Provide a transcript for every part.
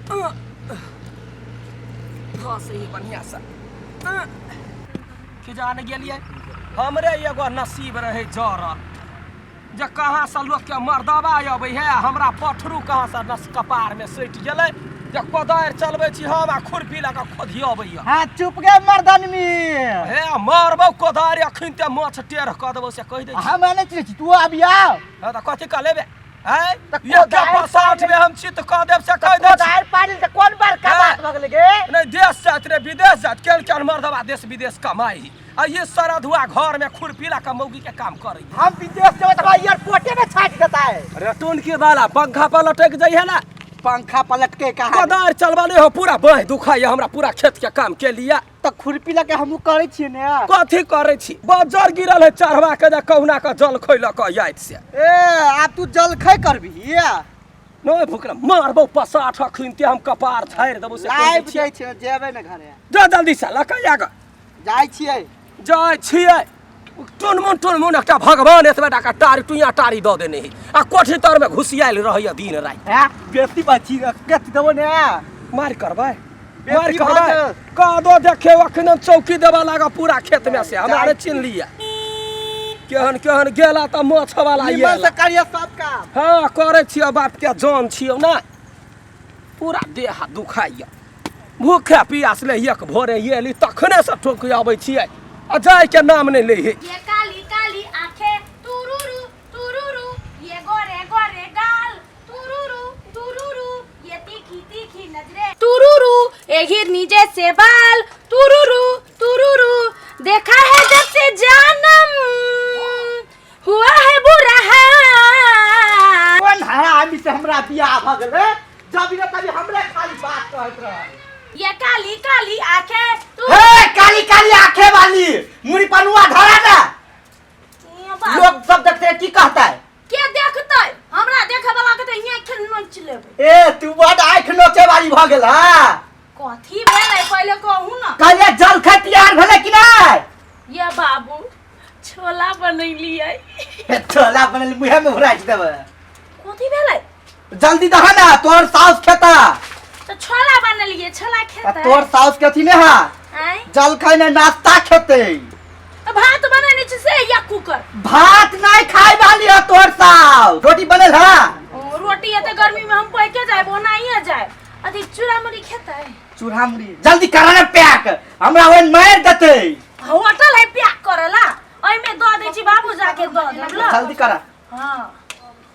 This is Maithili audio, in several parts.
धस ही बढ़िया से कि जान गेलियै हमरे एगो नसीब रहे जरल जे कहाँ से लोग के मर्दबा अबै है हमरा पठरू कहाँ से नस कपार में सटि गेलै जे कोदारि चलबै छी हम आ खुरपी लऽ कऽ खोधियबैया। हाँ, चुप गे मर्दनमी। हे मारबौ कोदारि अखन ते माछ टेढ़ कऽ देबौ से कहि दै छी। हम नहि चिन्है छी, तू अभी आउ। हँ तऽ कथी कऽ लेबे आँय? तऽ एक कोदारि पसाठ में हम चित्त कऽ देब से कहि दै छी। कोदारि पाड़ि तऽ कोन बड़का हाँ। बात भऽ गेलै गे? नहि देश जात रे विदेश जात केहन केहन मर्दबा देश विदेश कमाइ ही आ ये सरधुआ घर में खुरपी ला के मौगी के काम करे। हम विदेश जेबै तऽ हमरा एयरपोर्टे में छाटि देतै। अरे टोन के वाला पंखा पर लटक जाइ है ना। पंखा पलट के कहा कोदार चलबा नहीं हो पूरा बाँहि दुखाइए हमरा पूरा खेत के काम के लिए। तऽ खुरपी लऽ के हमहूँ करै छियै ने। कथी करै छी? बजर गिरल है चढ़वा के जे कहुना के जल खैलक आइत से। ए आब तू जलखै करबिही? नहीं भुकरा मारबौ पसाठ अखन ते हम कपार झाड़ि देबौ से कहि दै लाइव छियै। जाइ छियै जेबै ने घरे। जा जल्दी से लऽ के आग। जाइ छियै। जाइ छियै। टुनमुन टुनमुन एकटा भगवान एतबे टा के टारी टुइया टारी दऽ देने है आ कोठी तर में घुसियायल रहैया दिन राति। हैं बेसी बची कथी देबो ने। मारि करबै मारि बेसी करबै भऽ गेल। कादो देखे अखन हम चौकी देबऽ लागऽ पूरा खेत में से हमरा नहि चिन्ह लिअ। केहन केहन गेला तऽ माछ वाला निमन से करियो सब काम। हाँ करै छियौ बाप के जान छियौ ना। पूरा देह हाथ दुखाइया भूखे पियास ले एक भोरे एली तखने से ठोक अबै छियै आ जाय के नाम नहि लै है। ये काली काली आंखें तुरुरु तुरुरु ये गोरे गोरे गाल तुरुरु तुरुरु ये तीखी तीखी नजरें तुरुरु ये हिरनी जैसे बाल तुरुरु तुरुरु देखा है जब से जानम हुआ है बुरा हाल। कोन हरामी से हमरा बियाह भऽ गेलै? जब ने तभी हमरे खाली बात कहैत रह। ये काली काली आंखें तू हे काली काली आंखें वाली मुड़ी पनुआ धरा ना। ये बात। लोग सब देखते हैं, की कहता है? के देखते? हमरा देखे वाला के त हियां आंख नोच लेबै। ए तू बड आंख नोचे वाली भऽ गेल हा। कथी भेलै पहिले कहू ना। कहलियै जलखै तैयार भेलै कि नहि? ये बाबू छोला बनैलियै। हे, छोला बनैली मुँहे में घुराइच देबै। कथी भेलै? जल्दी दह ना तोहर साउस खेता। तो छोला बनेलियै छोला खेतै। आ तोहर साउस के अथी नहि हा? आँय? जलखै नहि नाश्ता खेतै। तो भात बनेने छी से या कुकर? भात नहीं खाए वाली है तोहर साउस। रोटी बनल है? ओ, रोटी एते गर्मी में हम पैके जाए ओनाहिए जाए। अथी चूड़ा मुड़ी खेतै? चूड़ा मुड़ी जल्दी करा ना पैक हमरा ओहन मारि देतै। होटल है पैक करेला ओइ में दऽ दै छी बाबू जाके दऽ देब ल। जल्दी करा। हाँ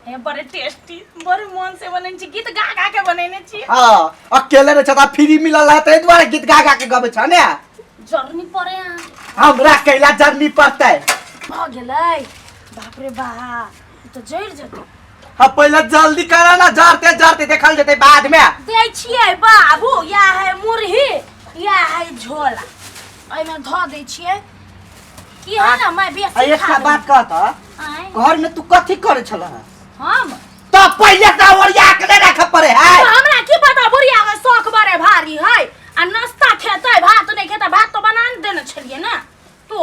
हे बड़े टेस्टी बड़े मन से बनेने छी गीत गा गा के बनेने छी। हाँ अकेले रहे छता फ्री मिलल है ताहि दुआरे गीत गा गा के गबै छ ने। जरनी पड़े अहाँ। हमरा कैला जरनी पड़तै? भऽ गेलै बाप रे बाप ई तऽ जरि जेतै। हाँ पहले जल्दी करा ना जरते जरते देखल जेतै बाद में। दै छियै बाबू या है मुरही या है झोला एहिमे धऽ दै छियै। की है ना मैं बेसी आ, एकटा खा बात कहत आँय? घर में तू कथी करै छलह? हम? तो पहले से ओरिया के नहीं राखे पड़े है। तो हमरा की पता बुढ़िया के शौक बड़े भारी है आ नाश्ता खेतै भात नहीं खेतै भात तो बना ने देने छलियै ना। तो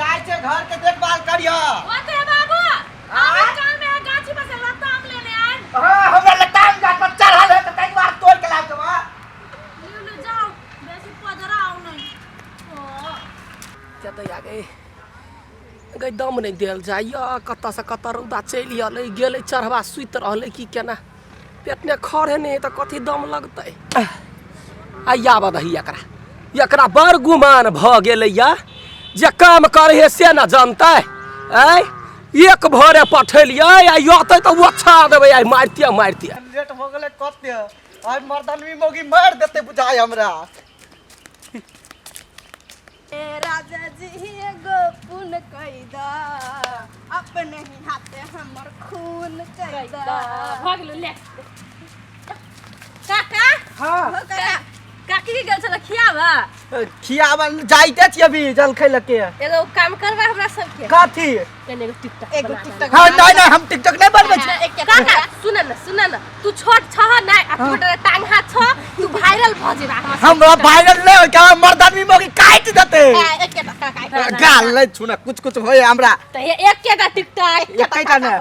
गाय के घर के देखभाल करियो। ओते बाबू आबै काल में गाछी पर से लताम लेने आएब। हाँ हमरा लताम गाछ पर चढ़ल है त ताहि दुआरे तोड़ के लाब देबा। लिउ लिउ जाउ बेसी पजराउ नहीं। ओ। कतऽ आ गई? गई दम नहीं देल जाइए कतऽ से कतऽ रौदा चलि एलै गेलै चढ़वा सुति रहलै की केना पेट में खर है नहीं तऽ कथी दम लगतै। आ आबऽ दही एकरा एकरा बड़ गुमान भऽ गेलैया जे काम करै है से न जनतै। आँय एक भोरे पठेलियै आ अतै तऽ ओछा देबै आइ मारिते मारिते। लेट हो गेलै कते आइ मर्दनवी मौगी मारि देतै बुझाइ हमरा। ए राजा जी एगो पुन कैदा अपने ही हाथे हमर खून कैदा। भऽ गेलै ले। काका। हाँ। हो काका। काकी के गेल छल खियाबा? खियाबा जाइते छी अभी जलखै लके। एगो काम करबा हमरा सबके। कथी? कनी एगो टिकटॉक एगो टिकटॉक। हाँ, नहीं, नहीं, हम टिकटॉक नहीं बनबै छी। काका सुन न सुन न तू छोट छह नै आ तू टांग हाथ छह तू वायरल भ जेबा। हमरा वायरल नहीं होय के मर्द आदमी मोगी काटि देतै। एकेटा काका। गाल नहीं छुना कुछ कुछ होय हमरा। त हे एकेटा टिकटॉक एकेटा ने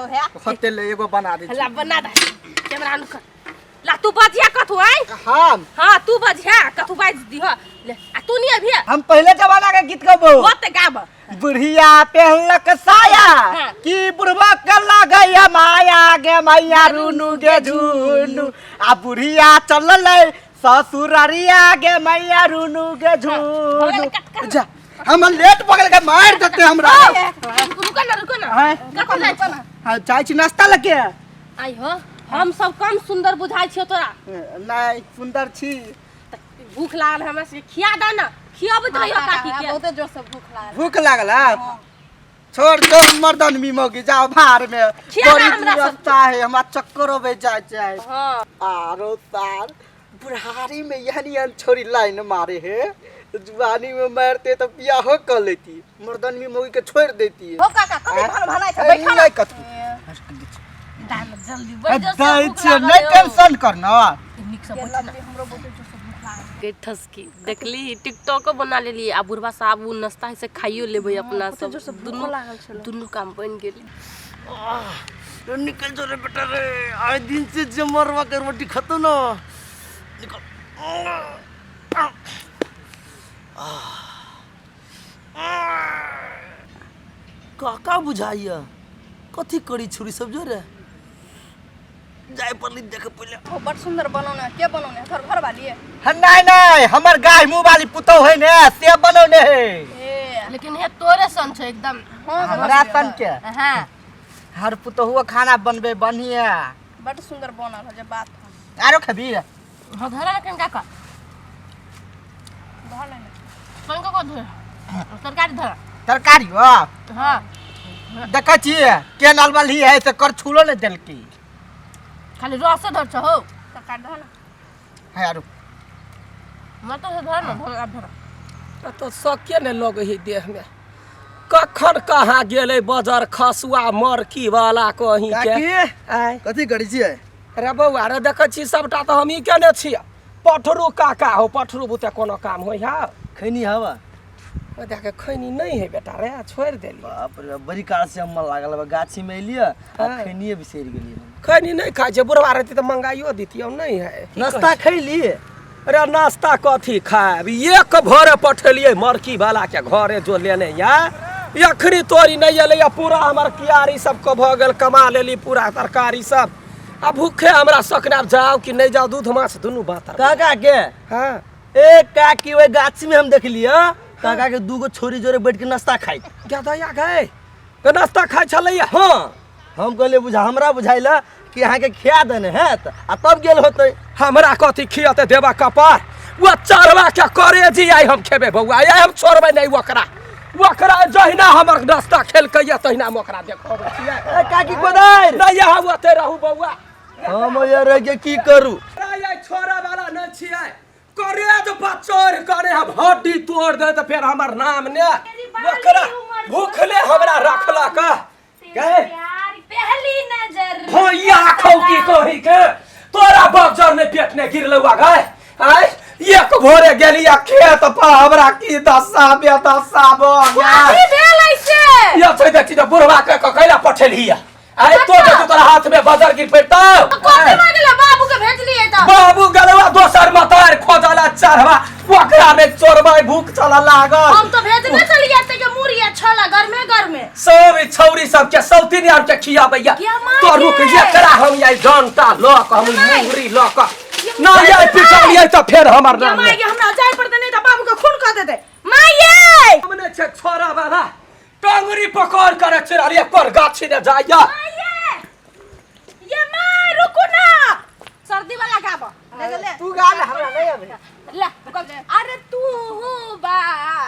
होते ले एगो बना दे। ला बना दे कैमरा ऑन कर। ला तू बजिया कथू आय। हम? हाँ, तू बजिया कथू, बाज दिह ले। आ तू नहीं अभी? हम पहले जमाना के गीत गबो। होते गाब। बुढ़िया पहनलक साया। हाँ। कि बुढ़वा के लगैया माया गे मैया रुनु गे झुनु, आ बुढ़िया चललै ससुररिया गे मैया रुनु गे झुनु। गेलै, कट कर। जा, हम लेट पकड़ के मार देते हमरा। रुको ना, रुको ना। हाँ। कथू जाइ छी? हाँ, जाइ छी नाश्ता लगे। आई हो, हम सब कम सुंदर बुझाइ छियो तोरा? नहीं, सुंदर छी। त भूख लागल है, हमरा सबके खिया दे ना, खियाबैत रहियो काकी के। बहुते जोर से भूख लागल। भूख लागल है? छोड़ दो मर्दन मी मौगी, जाओ भार में। खिया बड़ी हमरा सब। व्यवस्था है, हमरा चक्कर अबे जाय जाय। हाँ। आरो सार बुढ़ारी में यानी अन छोरी लाइन मारे है, जुआनी में मारते तो बियाहो कर लेती, मर्दन मी मौगी के छोड़ देती। हो काका, कभी भन भनाइ छै, ए, बैठा ना। नहीं कथू। दाल जल्दी बैठ जा। दै छियै, नहीं टेंशन कर ना। नीक से बैठ ना। हमरो बहुते जोर से भूख लागल। के ठसकी देखली, टिकटॉको बना लेली आ बुढ़वा साहब उ नाश्ता से खाइयो लेबै अपना बहुते सब। जोर से भूखो दुनू लागल छलै। दुनू काम बनि गेल। निकल जो रे बेटा रे, आए दिन से जे मरवा के रोटी खतो ना, निकल। काका बुझाइया कथी करी छुरी सब जो रे जाय पड़ली देखे पहिले। ओ बड़ सुंदर बनौने, के बनौने? तोहर घर वाली है? हाँ, नहीं नहीं, हमर गाय मुंह वाली पुतौ है ने, से बनौने है। ए। लेकिन हे तोरे सन छै एकदम। हाँ, हमरा सन के। हाँ। हर पुतहुआ खाना बनबे बढ़िया। बड़ सुंदर बनल है जे बात है। आरो खबी? हाँ, धरा ना कनका का। धर लेने। कनका को धर, तरकारी धरा। तरकारी हो? हाँ। देखै छियै केन अलबलही है से करछुलो नहि देलकी। खाली रसे धर छ हो। तरकारी धर ना। है आरो। मत तो धर ना, धर आब धर। तो सके ने लगे है देह में, कखन कहाँ गेलै बजर खसुआ मरकी वाला कहीं के। काकी। आय। कथी करै छियै? रे बौआ रे, देखै छी सबटा तऽ हमही केने छियै। पठरू काका हो, पठरू बुते कोनो काम होइ है? खैनी हवा? ओकरा खैनी नहीं है बेटा रे, छोड़ि देली। बाप रे, बड़ी काल से हम लागल बा, गाछी में एलियै आ हाँ। खैनिए बिसरि गेलियै हम। खैनी नहीं खाइ छै बुढ़वा, रहती तऽ मंगाइयो दितियौ, नहीं है। नाश्ता खैली? अरे नाश्ता कथी खायब, एक भोरे पठेलियै मरकी वाला के घरे जो लेने या, अखनी तोरी नहीं एलै या। पूरा हमर कियारी सबके भऽ गेल, कमा लेली पूरा तरकारी सब, आ भूखे हमरा सकने। आब जाउ कि नहीं जाउ, दूध माछ दुनू बात। काका के? हाँ। ए काकी, ओहि गाछी में हम देखलियै काका के दूगो छोरी जोरे बैठ के नाश्ता खाइत। क्या दया गए के नाश्ता खाइ छलैया? हाँ, हम कहलियै बुझा, हमरा बुझाइल कि अहाँके खिया देने हैत आ तब गेल होतै। हमरा कथी खियते देबा कपार, वो चरवा के करेजी आइ हम खेबै बौआ, आइ हम छोड़बै नहीं ओकरा। ओकरा जहिना हमर नाश्ता खेलकैया तहिना हम ओकरा देखबै छियै। ए काकी, कोदारि नहीं, यहाँ ओते रहू बौआ। हम यार के की करू? अरे छोड़े वाला नहीं छियै, करेज पर चढ़ करे हम हड्डी तोड़ दे तऽ फेर हमर नाम ने। ओकरा भूखले हमरा रखलक गए। प्यार पहली नजर। भैया खौकी कही के तोरा बजर ने पेट ने गिरलौ गए। आय एक भोरे गेली आ खेत पर, हमरा की दशा बेदशा भऽ गेल। की भेल ऐसे? या छै देखी तऽ बुढ़वा के कैला पठेलही? आय तो देखू तोरा हाथ में बजर गिर पड़तौ। कथी भऽ गेलै? बाबू के भेजलियै तऽ बाबू गलवा दोसर मतार खोजला चढ़वा, ओकरा ने चोरबै, भूख चला लागल। हम तो भेजने छलियै ते के मुड़िया छला गरमे गरमे। सब ई छौरी सबके सौतीन आर के खियाबैया। या माय तो रुक गे। एकरा हम आई डंटा लऽ कऽ, हम माय। मुंगरी लऽ कऽ ना आई पिटलियै तऽ फेर हमर या नाम माय गे, हमरा जाय पड़तै, नहीं तऽ बाबू के खून कऽ देतै। माय ये हम नहि छै छोरा वाला, टंगरी पकड़ कर चिड़लियै पर गाछी ने जाइया। माय ये, ये माय रुकू ना, सर्दी वाला गाबऽ ले ले। तू गा ले, हमरा नहीं अबे। ले, अरे तू बा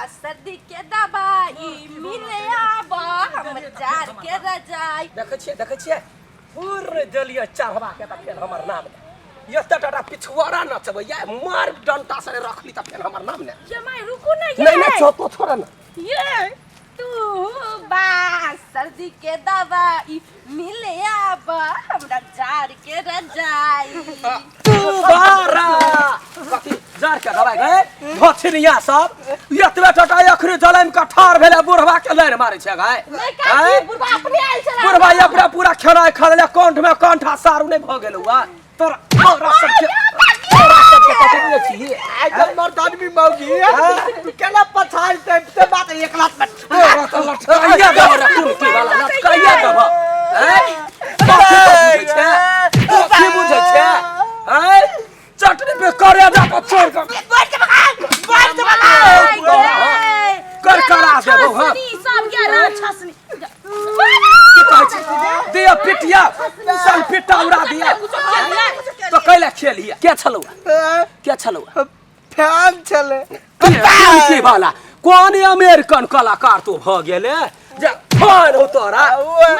सर्दी के दवाई, मिले आबा हमर जार के रजाई। देखै छियै, देखै छियै, पूर्ण देलियै चढ़वा के तऽ फेर हमर नाम ने। एते टाटा पिछुआरा नचबैया, मार डंटा से रखली तऽ फेर हमर नाम ने। ये माय रुकू ना ये। नहीं नहीं, छोड़ छोड़ ना। ये तू बा सर्दी के दवाई, मिले आबा हमरा जार के रजाई। तू बारा कथी जार के दवाई गए भछिनिया सब, एतबे टटा अखनी जलम के ठार भेले, बुढ़वा के लाइन मारे छै गाय। नहीं काकी, बुढ़वा अपने आयल छला। बुढ़वा अपना पूरा खेनाइ खा लेले, कंठ में कंठा सारू नहि भऽ गेलौ आ। तोरा तोरा सबके तोरा सबके कथी बुझै छी आइ जब मर्द आदमी मौगी तू केना पछाड़ ते ते बात एक लाख में तोरा तऽ लटकाइया देबऽ रे कुर्ती वाला लटकाइया देबऽ हैं कथी बुझै छै कथी बुझै छै हैं चटनी पे करे जा पर छोड़ के कर करा देबो हां सब के राक्षसनी की कहै छी दिया पिटिया सन पिटा उड़ा दिया तो कैला खेलिया के छलौ के छलौ फैन छले के वाला कोन अमेरिकन कलाकार तू भ गेले जे फैन हो तोरा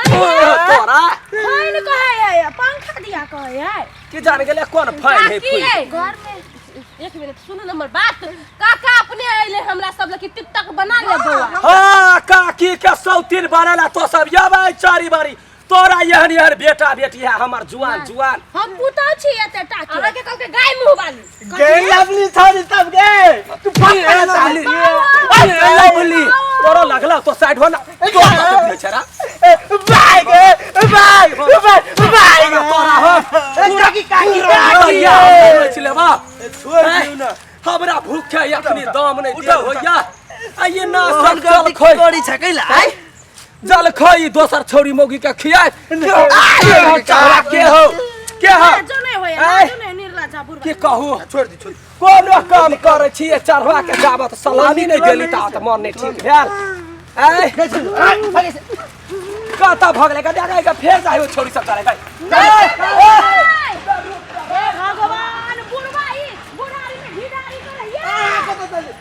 फैन हो तोरा फैन कहै है पंखा दिया कहै है की जान गेले कोन फैन है काकी फैन है घर में एक मिनट सुन नंबर बात काका अपने अइले हमरा सब लगी टिकटॉक बना ले बौआ हाँ काकी के सौतीन बनेला तो सब यबै चारी बारी तोरा एहन एहन बेटा बेटी है हमर जुआन जुआन हम पुतौ छी एते टाके अहाँ के कहलकै गाय मुँह वाली गे लवली छोरी सब गे तू ए लवली ए लवली तोरा लगला तो साइड हो ना तोरा कते बुझै छै रा बाय गे बाय बाय बाय तोरा हो पूरा की काकी पूरा काकी छिले बा छोड़ दियो ना हमरा भूख है अखनी दम नहीं दे होइया आ ये ना सब जल खोइ करी छै कैला आइ जल खोइ दोसर छौरी मौगी के खियाए के हो चौरा के हो के हो जो नहीं होय आय। जो नहीं निर्लज्जा बुढ़वा की कहू छोड़ दी छोड़ दी। कोनो काम करै छियै चढ़वा के जाबत सलामी नहि देली तात मन नहि ठीक भेल आय कतऽ भगलै गड्ढा गए फेर जाइ हो छोरी सब चले गए